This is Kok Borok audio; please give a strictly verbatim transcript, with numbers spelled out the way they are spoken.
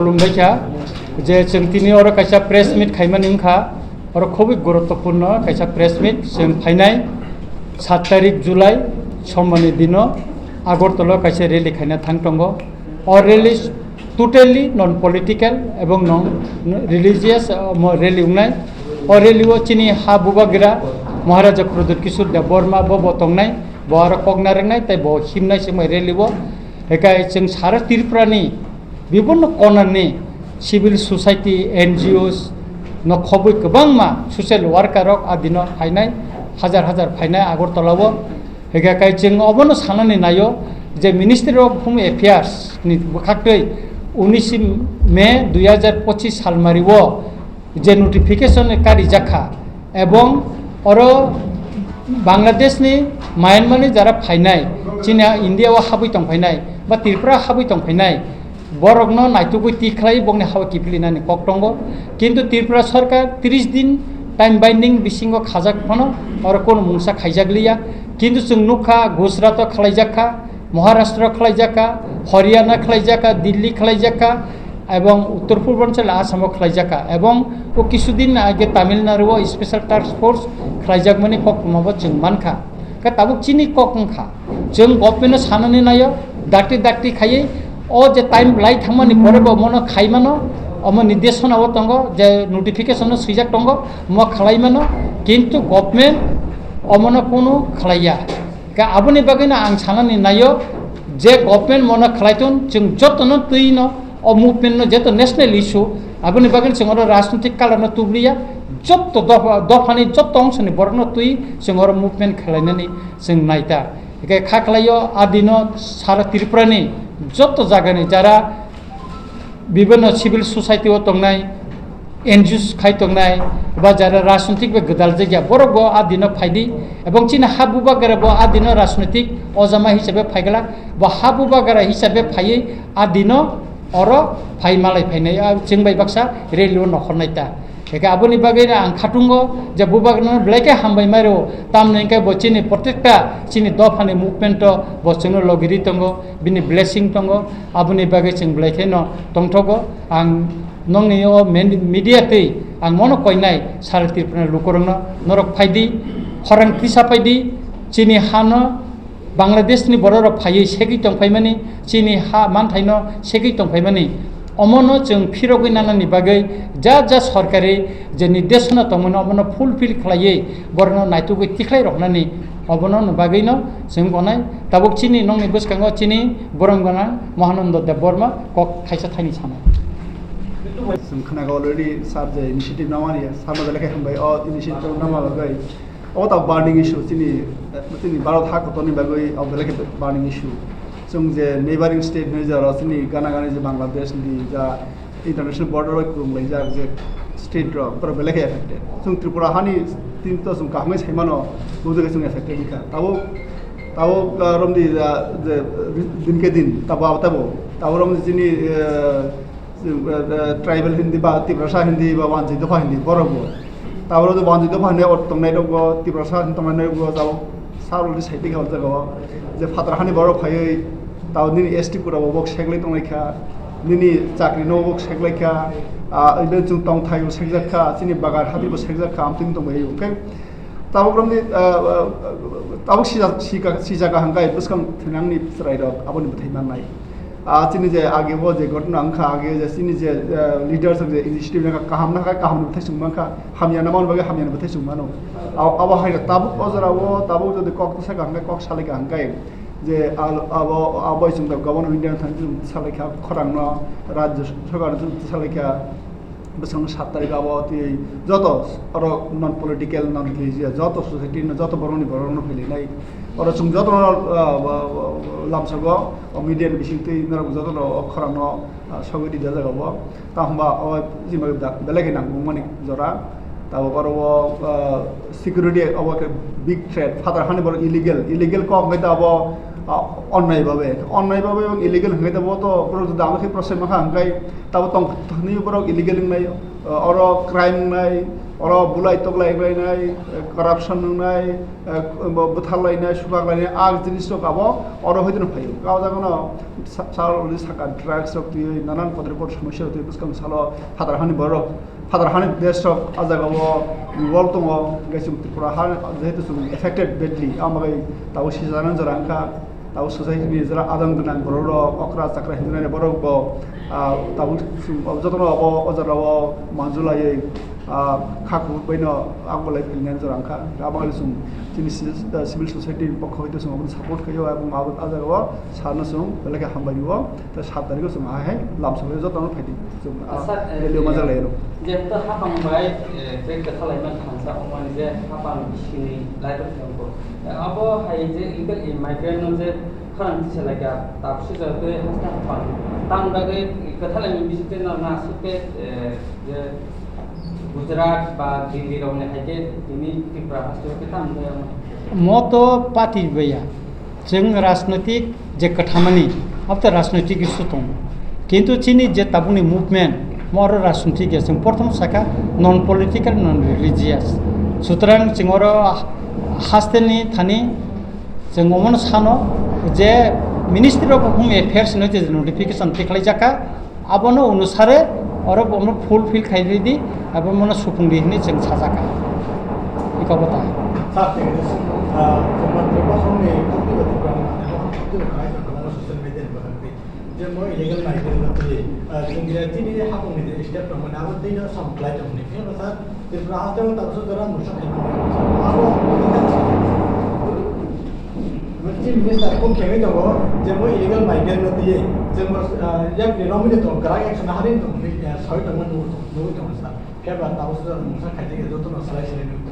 Khulumbaikha je chwng tini oro kaisa press meet khaimani wngkha, oro khobwi guruttopurno kaisa press meet. Chwng phainai sat tarik July sombarni dino Agartala kaisa rally khaina thang tongo. O rally totally non political ebong non religious, uh, mo rally wngnai. O rally o chini ha bubagra Maharaja Pradyut Kishore Debbarma bo bo tongnai, bo aro kok narwknai tei bo himnai se mai rally o. Hekai chwng sara Tripura ni bibinno kona ni civil society, N G Os no khobwi kwbangma social worker rok a dino phainai, hajar hajar phainai Agartala o. Hekai chwng obono sanani naio je Ministry of Home Affairs ni bwkhaktwi unis May dui hajar pochis salmari o je notification karijak kha, ebong oro Bangladesh ni, Myanmar ni jara phainai, chini India o habwi tong phainai ba Tripura habwi tong phainai, borokno naitugwi tikhlai bokni hao kiphilinani kok tongo. Kintu Tripura sarkar tris din time binding bisingo khajak phano oro kono mungsa khaijak liya. Kintu chwng nukha Gujarat o khlaijak kha, Maharashtra o khlaijak kha, Haryana khlaijak kha, Delhi khlaijak kha, ebong Uttor Purbanchal Assam o khlaijak kha, ebong o kisudin age Tamil Nadu o special task force khlaijakmani koktwma bo chwng mankha. Khe tabuk chini kok wngkha, chwng government no sanani naio, dakti dakti khaiwi o je time lai thangmani pore bo mono khaimano, omo nirdeshona o tongo je notification no swijak tongo, mo khlaimano, kintu government omono kunu khlaiya. Khe aboni bagwino ang sanani naio je government mono khlaiton, chwng jotono twino o movement no jeto national issue, aboni bagwino chwng oro rajnitik color no tubliya, jotto dopha, dophani jotto ongsoni borokno twi chwng oro movement khlainani chwng naita. Hingke kha khlaio a dino sara Tripura ni jotto jaga ni jara bibinno civil society o tongnai, N G Os khai tongnai, ba jara rajnitik bai gwdal jagya, borok bo a dino phaidi, ebong chini ha bubagra bo a dino rajnitik ojama hisabe phaiglak, bo ha bubagra hisabe phaiwi a dino oro phai malai phainai, a chwng bai baksa rally o nokhornai ta. Hingke aboni bagwi ang khatungo je bubagrano belai khe hambai mairo, tamni hingke bo chini protekta chini dophani movement o bo chwngno logiri tongo, bini blessing tongo, aboni bagwi chwng belai kheno tongthogo. Ang nongni o men-, media twi ang mono koinai sara Tripura lukurokno, norok phaidi, khorang tisa phaidi, chini hano Bangladesh ni borok rok phaiwi segwi tongphaimani, chini ha manthaino segwi tongphaimani, omono chwng phirogwi nanani bagwi ja ja sorkari je nirdeshona tongmani omono fulfill khlaiwi borokno naitugwi tikhlai roknani obono bagwino chwng gonai. Tabuk chini nongni bwskango chini borom gwnang Mahananda Debbarma kok thaisa thaini sanai. Chwng khnago already sir je initiative namani, sir no belai khe hambai o initiative nama bagwi. O ta burning issue chini, chini Bharat ha kotorni bagwi o belai khe burning issue. Chwng je neighboring state hinwi jora chini gana gani je Bangladesh ni ja international border bai kwrwnglaijak je state rok, borok belai khe affected. Chwng Tripura hani tin to chwng kaham khe sai mano, bo jaga chwng affected wngkha. Tabuk, tabuk, ah, romdi, ah, je din ke din, tabuk abo tabuk, tabuk romdi chini, eh, eh, tribal hindi ba Tiprasa hindi ba wanjwi dopha hindi borok bo. Tabuk romdi wanjwi dopha hindi tongnai rok bo, Tiprasa hindi tongnai rok bo, tabuk sa rok di sai tongkha o jaga o. Je phatar hani borok phaiwi, tabuk nini S T kura bo bok seglai tonglai kha. Nini chakri no bo seglai kha, ah, ino chwng tong thai bo segjak kha, chini bagar hati bo segjak kha, amtwini tong bai. Hwnkhe tabuk romni, ah, ah, tabuk sija-, sika-, sijak kaham khe bwskang thinangni chwrai rok aboni bwthai mannai. Ah, chini je age bo je ghotna wngkha, age je chini je, ah, leaders rok je initiative nangkha, kaham nangkha, kaham ni bwthai chwng mankha, hamya na man bagwi hamya ni bwthai chwng mano. Abo, abo hai tabuk o jora o, tabuk jodi kok tasa kaham khe, kok salai kaham khe, je al-, abo, abo chwng da Government of India thani chwng salai kha, khorang no, Rajya Sarkar no chwng salai kha, bwskango sat tarik abo twi joto oro non political, non religious, joto society no, joto borok ni borok no phailinai. Oro chwng joto no, ah, ah, ah, lamsago, o media ni bising twi norok joto no o khorang no, ah, sogwi rijak jaga o. Tamo hwnba o jima da-, belai khe nangmani jora. Tabuk oro o, ah, security obo khe big threat. Phatar hani borok illegal, illegal kok hwnkhe abo, ah, Onnai babe, onnai babe ebong illegal hwnkhe tabo to borok dama khe prosai mankha hwnkhe tabo tong thani borok illegal wngnai, oro crime wngnai, oro bulai toklai wnglainai, corruption wngnai, bwtharlainai, sukaklainai, a jinis rok abo oro hoiteno phaio. Kau jaga no sa-, sa-, saka drugs rok twiwi nanan kotor kotor somosya rok twiwi bwskang salo phatar hani borok Phatar hani desh rok a jaga o involve tongo, hingke chwng Tripura ha jehetu chwng affected badly, amo bai tabuk sijana jora wngkha, tabuk society ni jora adang gwnang borok rok, okra chakra hinjinai borok bo, ah, tabuk chwng jotono abo o jora o manjulaiwi, ah, kha kubui bai no ang bolai phainani jora wngkha, abo bai chwng chini si-, ah, civil society ni pokho bai chwng abono support khaio, abo, abo a jaga o sano chwng belai khe hambai o. Tei sat tarikh o chwng ahai lamsogwi jotono phaidi. Chwng, ah, Sir, eh, rally o majak lai rw. Jehetu hapang bai, eh, tei kwtha laima thansa wngmani je hapang bisingni lairok tongo. Eh, abo hai je illegal immigrant no je khorang tisa lai kha, tabuk se jora tei haste hapang. Tamni bagwi kwtha laima bising tei norok aswk khe, eh, je Gujarat ba Delhi rokni hai khe tini Tripura haste o khe tamo wngya wngmani. Mo to party baya. Chwng rajnoitik je kwthamani, abo to rajnoitik issue tongo. Kintu chini je tabukni movement, mo oro rajnoitik ya, chwng prothom saka non political, non religious. Sutrang chwng oro hasteni thani chwng omono sano je Ministry of Home Affairs no je notification tikhlai jaka, abono onusare oro bono fulfill khai ridi, abo mono supung di hinwi chwng sajaka. Iko bota. Sir, thank you. Ah, Tripura Songni, Tripura Songni, Tripura Songni, Tripura Songni, social media ni bagwi. Je mo illegal migrant no twi, ah, chwng je tini hapung ni je step tong mani, abo twi no sam khlai tong mani. Phiya ba sir, Tripura haste o tabuk jora mungsa khaimani. Abo Chief Minister kok khenwi tongo, je mo illegal migrant no twi, je mo, ah, yak ni romwi ni tong, kwrak action hari tong, ah, sawi tong mani, nugwi tong sir. Phiya ba tabuk jora mungsa khaijak ya, joto no salai salai nugwi.